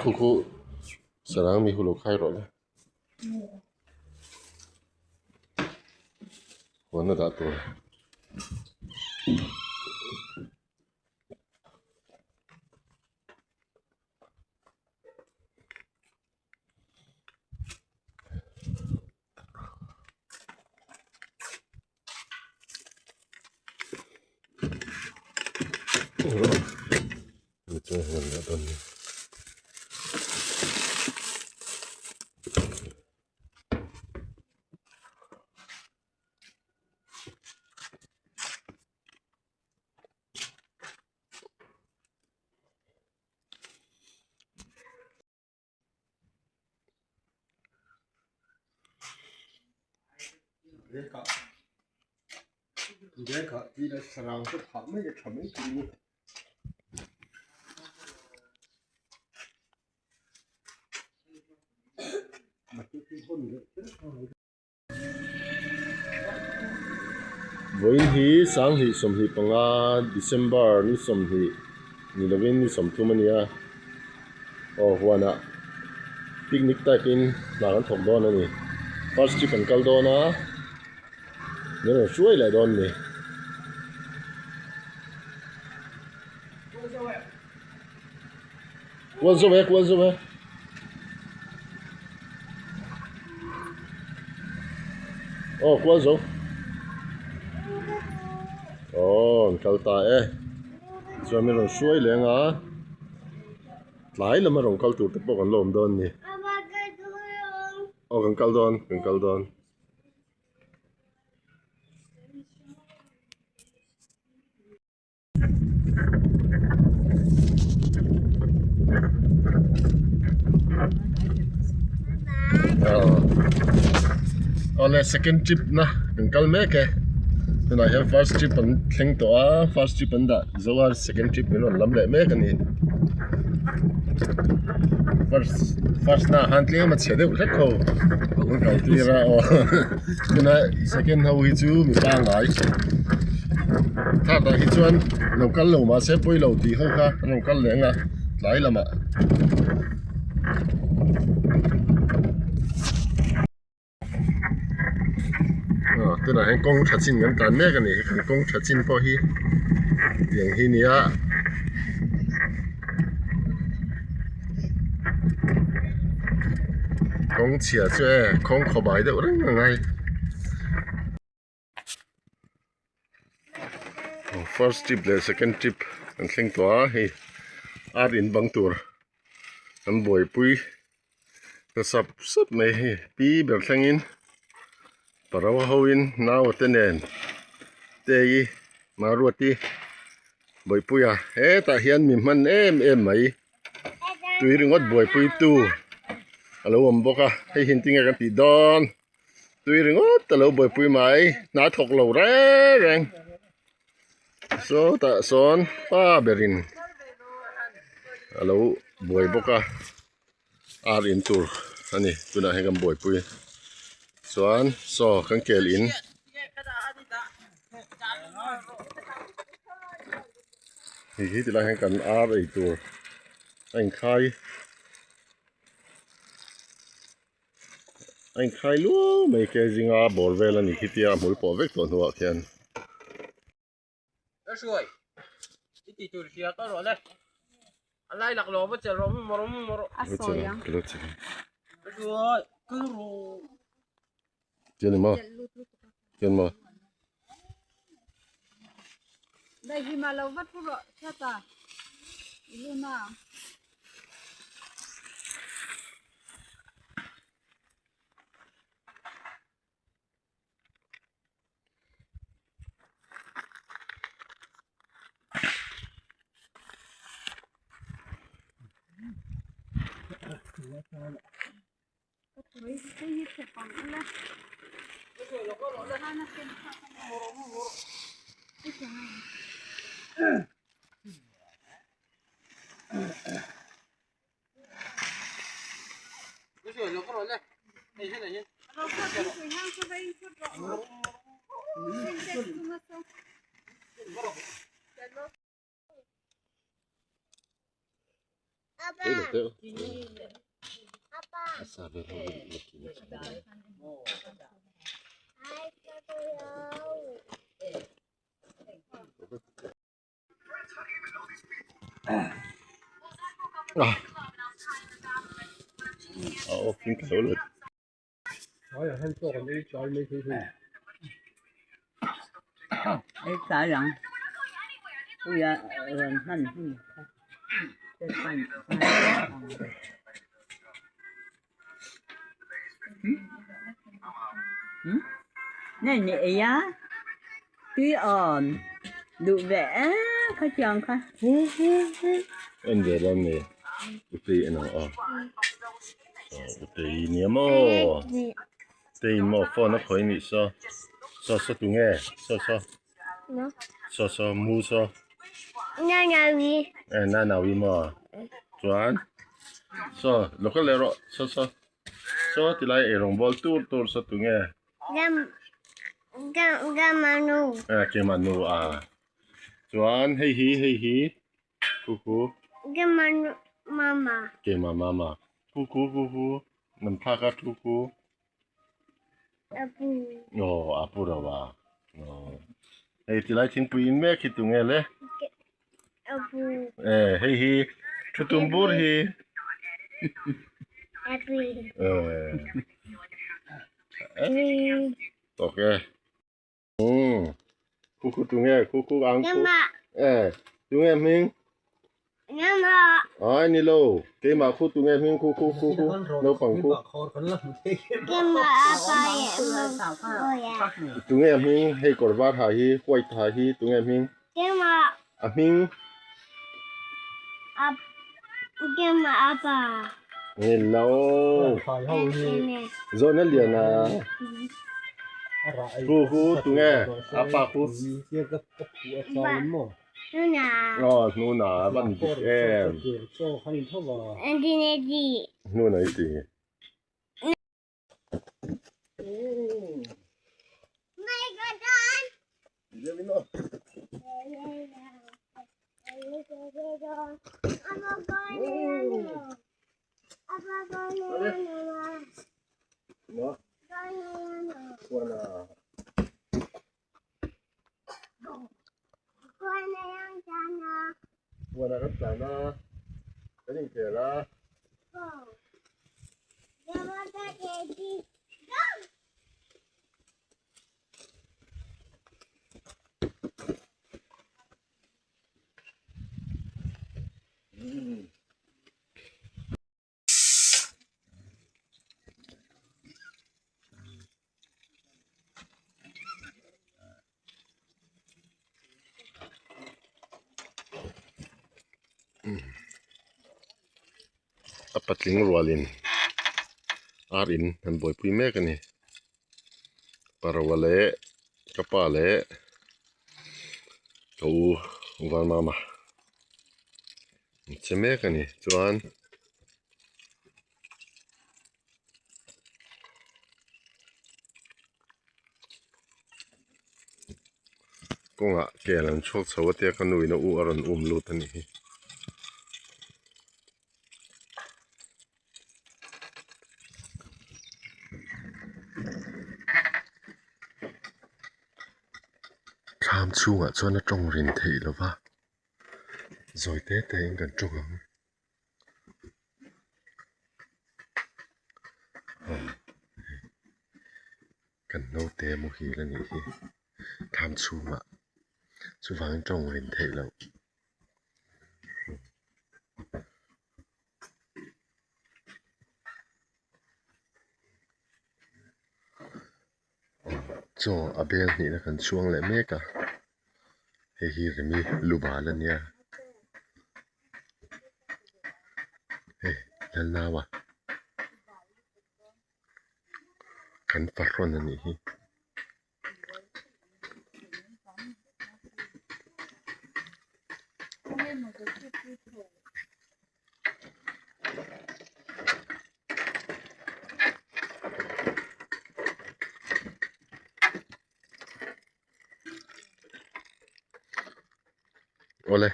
Khu khu sarang mi hu lo khai rawh le. Huan a dah tur. Vawiin hi sanghnih 25 December ni 20 ni lovin ni 30 a ni a aw huanah picnic type in hna kan thawk dawn a ni first trip an kal dawn a min rawn hruai leh dawn a ni. Kual zo e kual zo e. Aw kual zo. Aw an kal ta e. Chuan min rawn hruai leng a. Tlai lama rawn kal tur te pawh kan la awm dawn a ni. Aw kan kal dawn kan kal dawn. Awle second trip na kan kal mek e tunah hian first trip an thleng tawh a first trip an dah zo a second trip min rawn lam leh mek a ni first first na ah khan tlem a chhe deuh hlek ho an kal tir a aw tuna second ho hi chu mi pangngai. Thakah hi chuan lo kal lo mahse pawi lo tih ho kha an rawn kal leh ang a tlai lamah. Aw tunah hian kawng tha chin kan tlan mek a ni kan kawng tha chin pawh hi tiang hi nia. Kawng chhia chu e khawng khawbai deuh reng a ngai. First trip leh second trip an thleng tawh a hei ar in bang tur an buaipui ta sap sap mai hei pi ber thlengin paro ho in naua te nen tei maruati buaipuia hetah hian mi hman em em mai tui ringawt buaipui tu a lo awm bawk a hei hi engtin nge kan tih dawn. Tui ringawt a lo buaipui mai hna thawk lo reng reng sawtah sawn pa berin a lo buai bawk a ar in tur a ni tunah hian kan buaipui chuan saw kan kel in hei hi tilai hian kan ar ei tur a inkhai. A inkhai luau mai ke zinga bawr vel a ni khi tia a hmul pawh vek tawh hnuah khian. Ka hruai i ti tur hria ka rawh le a lai lak lo va che rawh mu rawh mu rawh A sawi ang. Ka lo che ang. Ka hruai kal rawh. Tian ni maw? Tian maw? Dai hi ma lo va thu rawh hriata i lu na. A off in ka lo let. Ei tlai ang puia rawn hman hun kha te pan Nei ni ei a tui awm duh ve em kha chiang kha. En ve lam ni utei en ang aw. Utei nia maw tei maw phone a khawih nih saw saw saw tunge saw saw saw saw mu saw eh nanawi maw chuan saw lo kal leh rawh saw saw saw tilai eirawng bawl tur tur saw tunge eh kemanu a chuan hei hi hei hi. Kuku. Mama. Kema mama. Kuku kuku. Nam thla ka kuku. Apu. Oh, apu rawa. Oh. Hei tilai thingpui in mek hi tunge le? Apu. Eh, hei hi thutum bur hi. Apu. Eh. Eh. Okay. Umm khu khu tunge khu khu ang khu eh tunge hming ai ni lo keimah khu tunge hming khu khu khu khu naupang khu tunge hming hei kawr var ha hi white ha hi tunge hming a hming ni lo zawhna lian a Khu khu tunge a pa khu aw hnuna van dik em hnuna i ti. Huan ah kan tlan a, kan inkhel a. A patling rualin ar in an buaipui mek a ni parua leh ka pa leh ka u Vanmama. Che mek a ni chuan kawngah kel an chhuak chho a tia ka nu in a u a rawn um lut a nih hi. Thlam chhungah chuan a tawng rin theih lo va. Zawi te te in kan tawng ang kan naute muhil a nih hi thlam chhungah chuvangin tawng rin theih loh. Chaw a bel hnihna kan chhuang leh mek a hei hi remi lu bal a nia hei Lalnaua kan fahrawn a nih hi. Awle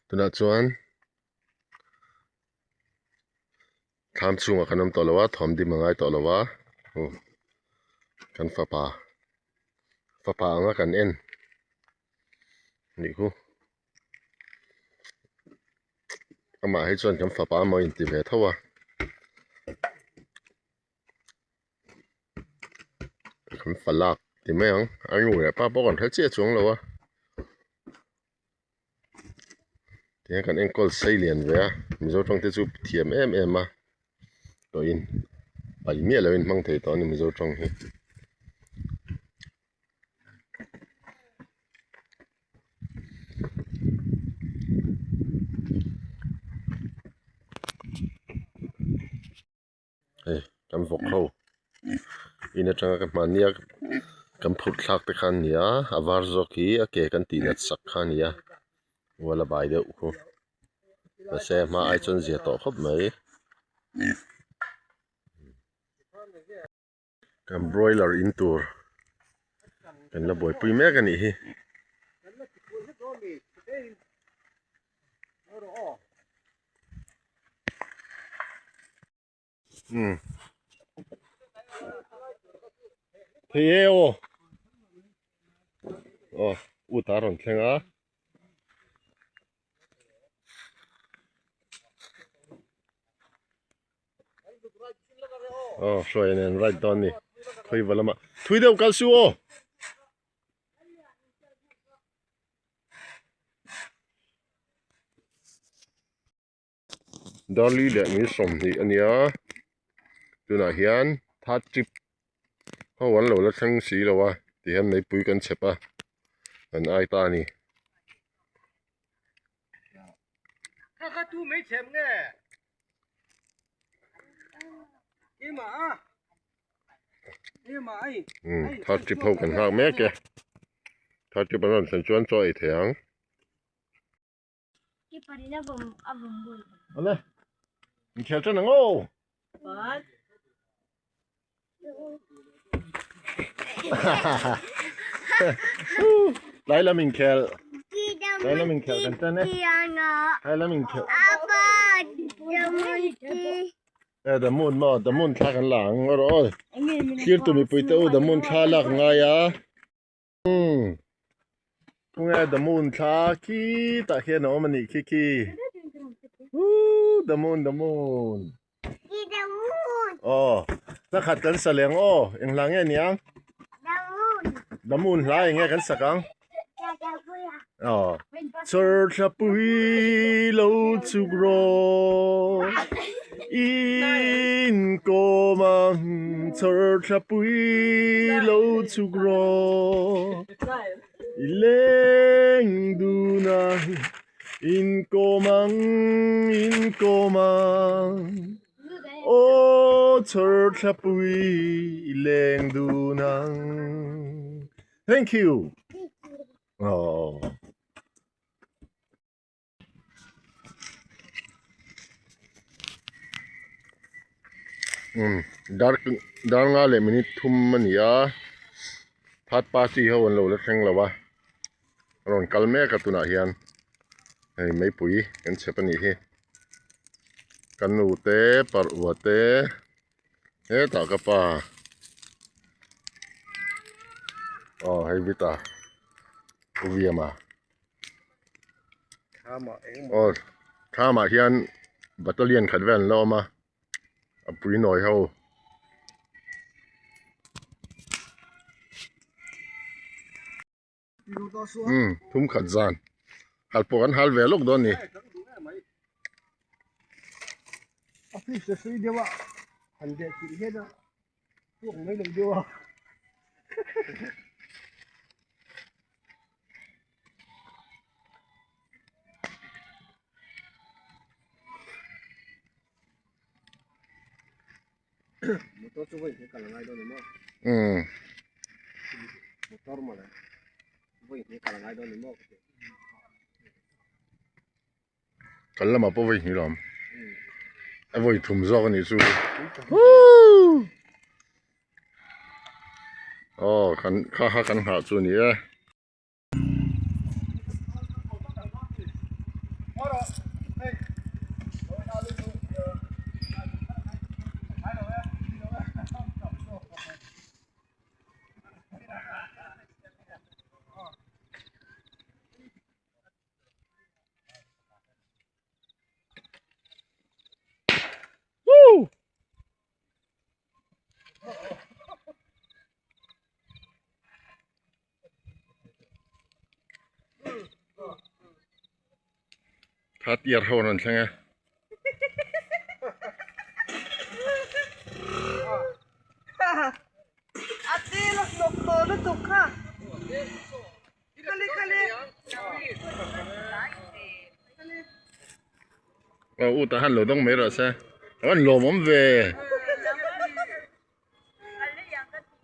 tunah chuan. Thlam chhungah kan awm tawh lo a, thawm dim a ngai tawh lo a, kan fapa fapa anga kan en nih khu amah hi chuan kan fapa amaw inti ve tho a. Kan fa lak ti mai ang a nu leh pa pawh kan hre chiah chuang lo a tihian kan enkawl sei lian ve a mizo tawng te chu thiam em em a tawhin pai miah loin hmang thei tawh a ni mizo tawng hi. Hei kan vawk ho in atanga ka hmannia kan phurh thlak te kha a ni a a var zawk hi a ke kan tih nat sak kha a ni a ual a bai deuh khu mahse a hma ai chuan zia tawh khawp mai. Kan broiler in tur kan la buaipui mek a nih hi. Umm thei e aw aw ut a rawn thleng a. Aw hruai nen right dawn ni khawi va lamah thui deuh kal su aw. Darli leh min sawmhnih a nia tunah hian third trip ho an lo la thleng si lo a tihian meipui kan chhep a an ai ta a ni. Third trip ho kan nghak mek e third trip an rawn thlen chuan chaw ei thei ang. Awle inkhel tan ang aw. Tlai lam inkhel tlai lam inkhel kan tan e tlai lam inkhel e the moon maw the moon thla kan la ang rawh aw thlir tu mipui te u the moon thla lak ngai a. Umm tunge the moon thla khitah khian a awm a nih khi khi ooh the moon the moon aw hla khat kan sa leh ang aw eng hla nge niang the moon hla eng nge kan sak ang aw chawrthlapui lo chuk rawh In kawm ang chawrthlapui lo chhuk rawh I leng dun ang in kawm ang in kawm ang Aw chawrthlapui i leng dun ang Thank you. Aww. Umm dar dar nga leh minute thum a ni a third party ho an lo la thleng lo a a rawn kal mek a tunah hian hei meipui kan chhep a nih hi ka nu te parh te hetah ka pa aw hei vita uviama. Aw thlamah hian battalion khat vel an la awm a a pui nawi ho. Umm thum khat zan hal pawh kan hal ve lawk dawn a ni. Umm kal lamah pawh vawi hnih lo awm a vawi thum zawk a nih chu aw kan kha kha kan nghah chu a ni e. Third year ho an rawn thleng e. A til a hnawk tawh lutuk kha. Kali kali. Aw u tah han lo dawng mai rawh se. A van lawmawm ve.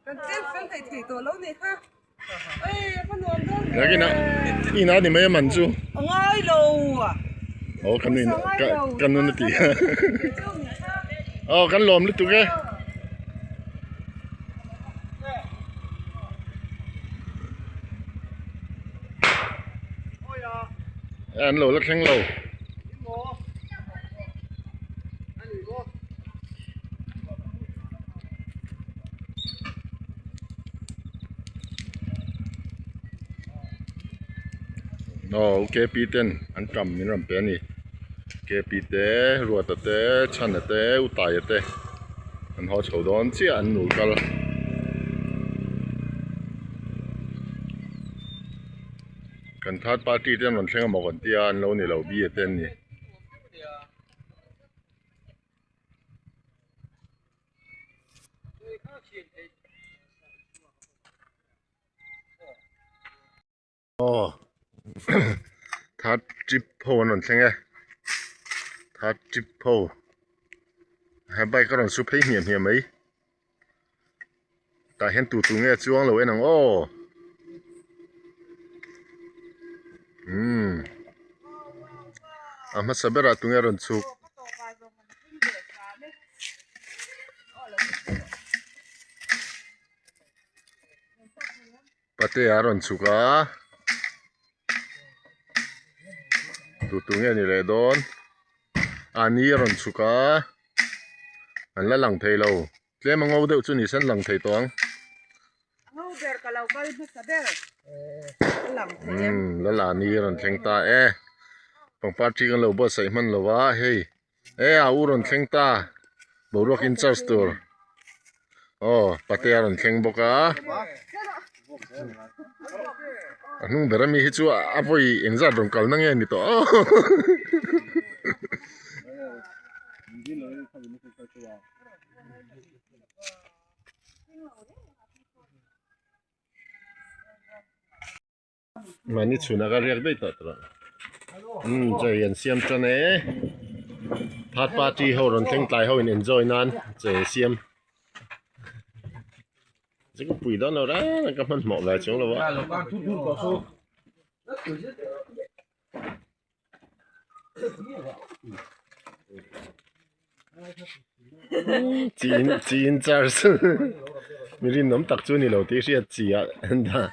Kan chen fel thei thei tawh lo nih kha. Ei a va nuam dawn ve. Nakin ah ina ni mai a man chu. A ngai lo. Aw kan in kan nun a ti. Aw kan lawm lutuk e. An lo la thleng lo. Aw KP ten an tam min rawn pe a ni KP te Ruata te Chhana te Utaia te an haw chho dawn chiah an nul kal. Kan third party te an rawn thleng amaw kan tia an lo ni lo B a te an ni. Aw third trip ho an rawn thleng e third trip ho he bike a rawn su phei hmiah hmiah mai tah hian tu tu nge chuang lo en ang aw umm a hmasa berah tunge rawn chhuk. Pate a rawn chhuk a tu tu nge ni leh dawn a ni a rawn chhuk a an la lang thei lo tlem a ngo deuh chu ni se an lang thei tawh ang. Umm Lalani a rawn thleng ta e pangpar thi kan lo buatsaih hman lo a hei. E a u rawn thleng ta boruak in charge tur aw pate a rawn thleng bawk a a hnung ber ami hi chu a vawi engzat rawn kalna nge ni tawh aw Mahni chhunah ka riak daih tawh tawh umm chei an siam tan e third party ho rawn thleng tlai ho in enjoy nan chei an siam chu ka pui dawn lo reng a ka hmanhmawh ve chuang lo a. Chi in chi in charge mi rinawm tak chu ni lo tih hriat chi ah an dah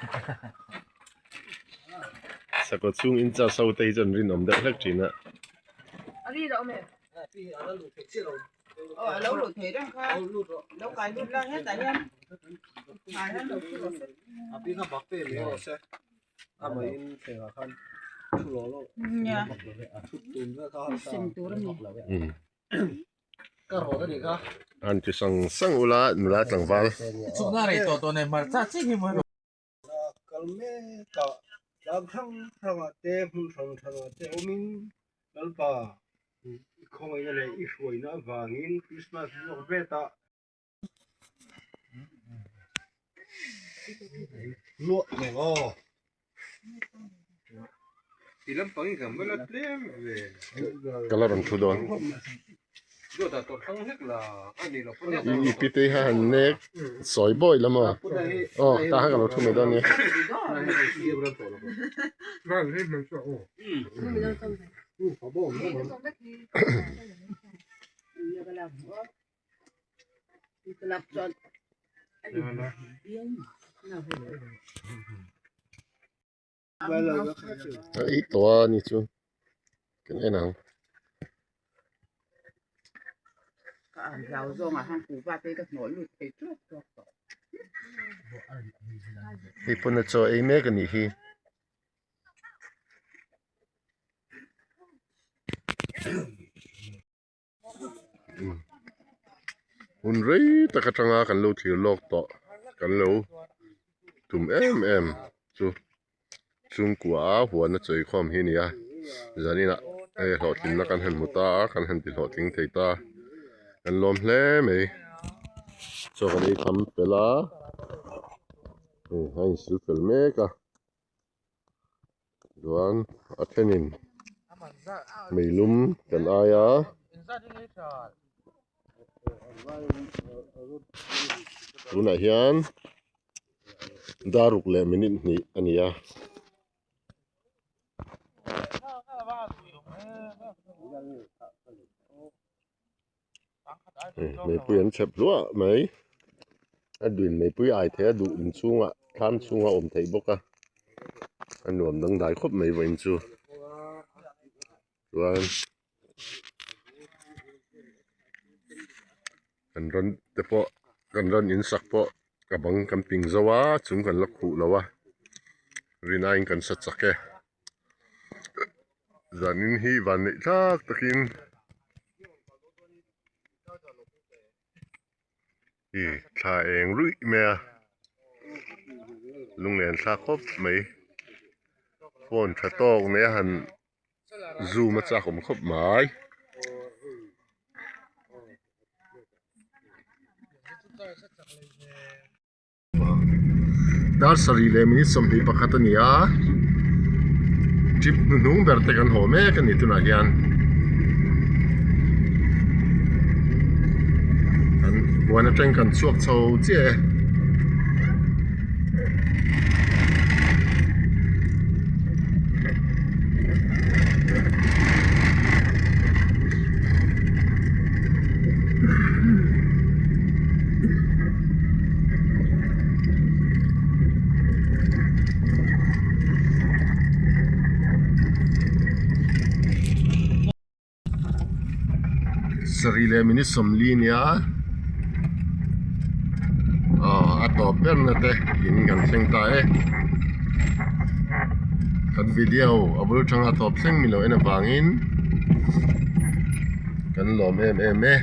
sakawr chhung in charge ho te hi chuan rinawm deuh hlek thin a. An ti sang sang ula nula tlangval. Ka la rawn thu dawn i pi te hi han nek sawi bawi la maw aw tah khan ka lo thu mai dawn nia. A ei tawh a ni chu kan en ang. Hei pawn a chaw ei mek a nih hi. Hun rei tak atanga kan lo thlir lawk tawh kan lo tum em em chu chhungkua huan a chawi khawm hi a ni a zaninah. Hei hlawhtlinna kan han hmu ta a kan han ti hlawhtling thei ta kan lawm hle mai chaw kan ei tham fel a hei a insil fel mek a chuan a thenin meilum kan ai a. Tunah hian dar ruk leh minute hnih a ni a. Meipui an chhep hluah mai a duin meipui ai thei a duh inchhungah thlam chhungah a awm theih bawk a a nuam dangdai khawp mai vawiin chu chuan kan ran te pawh kan ran in sak pawh a bang kan ping zo a chung kan la khuh lo a rinaiin kan sa chak e zanin hi van neih thlak takin ih thla eng ruih mai a lunglen thlak khawp mai phone tha tawk mai a han. Zoom a chak awm khawp mai. Dar sarih leh minute 21 a ni a, trip hnuhnung ber te kan haw mek a ni tunah hian. Kan huan atang kan chhuak chho chiah e. Sarih leh minute 40 nia aw a tawp ber na te in kan thleng ta e kan video a bul tanga tawp thleng milo en avangin kan lawm em em e.